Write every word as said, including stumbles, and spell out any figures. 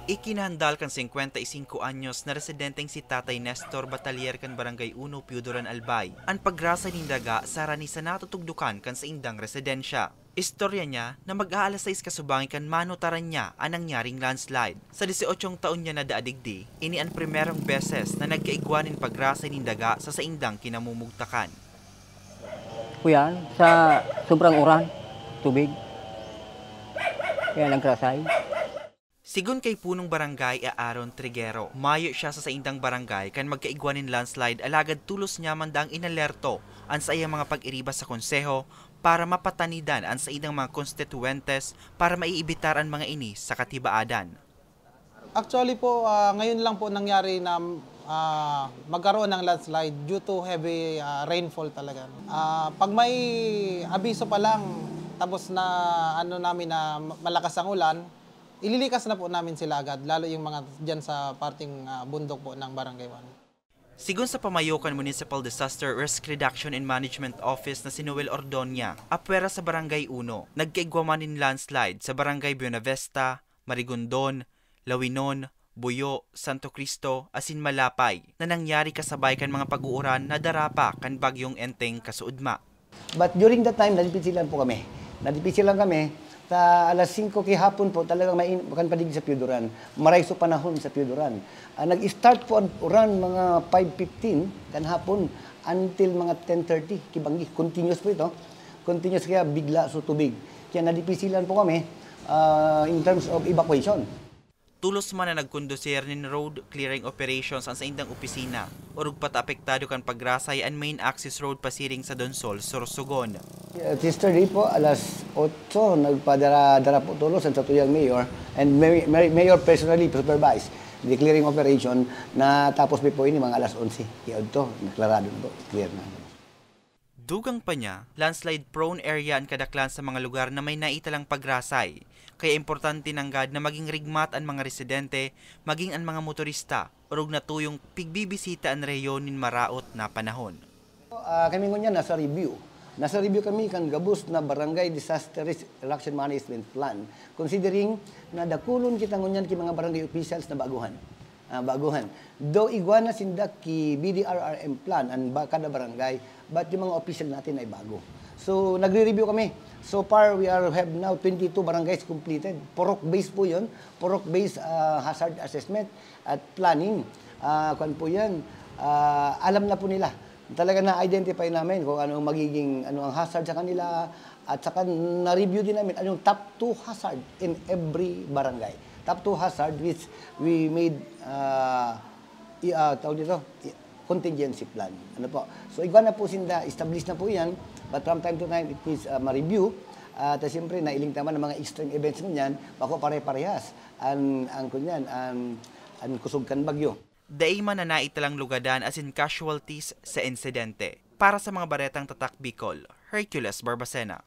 Ikinahandal kan singkwenta y singko anyos na residenteng si Tatay Nestor Batalier kan Barangay Uno, Piyudoran, Albay, an pagrasay nin daga sa harani sa natutugdukan kan saindang residensya. Istorya niya na mag-aalas sais kasubangi kan manutaran niya an nangyaring landslide. Sa disyotsyong taon niya na daadigdi, ini an primerong beses na nagkaigwa nin pagrasay nin daga sa saindang kinamumugtakan. Kuyan, sa sobrang uran, tubig, kaya nagrasay. Sigon kay Punong Barangay Aaron Triguero, mayo siya sa saindang barangay kan magkaigwa nin landslide, alagad tolos niya man daang inalerto an saiyang mga pag-iriba sa konseho para mapatanidan an saindang mga konstituyentes para maiibitar an mga ini sa katibaadan. Actually po, ah, ngayon lang po nangyari na ah, magkaroon ng landslide due to heavy ah, rainfall talaga. Ah, pag may abiso pa lang, tapos na ano namin na ma- malakas ang ulan, ililikas na po namin sila agad, lalo yung mga dyan sa parting ah, bundok po ng Barangay One. Sigon sa pamayo kan Municipal Disaster Risk Reduction and Management Office na si Noel Ordonia, apwera sa Barangay Uno, nagkaigwa man nin landslide sa Barangay Buenavista, Marigondon, Lawinon, Buyo, Santo Cristo, asin Malapay, na nangyari kasabay kan mga pag-uuran na dara pa kan Bagyong Enteng kasuodma. But during that time, nadipisilan po kami. Nadipisilan kami, sa alas singko kihapon po, talagang may kan padigdi sa Piyuduran. Maray so panahon sa Piyuduran. Ah, nag-start po ang uran mga five fifteen kan hapon until mga ten thirty, kibanggi. Continuous po ito. Continuous kaya bigla so tubig. Kaya nadipisilan po kami ah, in terms of evacuation. Tolos man na nagkondusir nin road clearing operations an saindang opisina, orog pa ta apektado kan pagrasay an main access road pasiring sa Donsol, Sorsogon. Yesterday po, alas otso, nagpadara-dara po tolos ang satuyang mayor and may, may, mayor personally supervised the clearing operation na tapos po ini mga alas onse. Iodto, naklarado na po, clear na. Dugang pa niya, landslide-prone area an kadaklan sa mga lugar na may naitalang pagrasay, kaya importante nanggad na maging rigmat an mga residente, maging an mga motorista, orog natuyong pigbibisita an rehiyon nin maraot na panahon. Ah, kami ngunyan nasa review. Nasa review kami kan gabos na Barangay Disaster Risk Reduction Management Plan, considering na dakulon kita ngunyan ki mga barangay officials na baguhan. Ah, baguhan. Though igwa na sinda ki B D R R M plan an ba, kada barangay, but yung mga official natin ay bago. So, nagre-review kami. So far, we are have now twenty-two barangays completed. Purok based po yun. Purok based ah, hazard assessment at planning. Ah, kwan po yan. Ah, alam na po nila. Talaga na-identify namin kung ano ang magiging ano ang hazard sa kanila at saka na-review din namin anong top two hazard in every barangay. Top two hazard which we made uh, i, uh, tawag dito, i, contingency plan. Ano po? So igwa na po sinda, established na po yan, but from time to time it needs uh, ma-review. At uh, siyempre, nailing naman ang mga extreme events ngunyan, bako pare-parehas ang, ang kunyan, ang, ang kusog kan bagyo. Dai man na naitalang lugadan asin casualties sa insidente. Para sa mga baretang Tatak Bicol, Hercules Barbacena.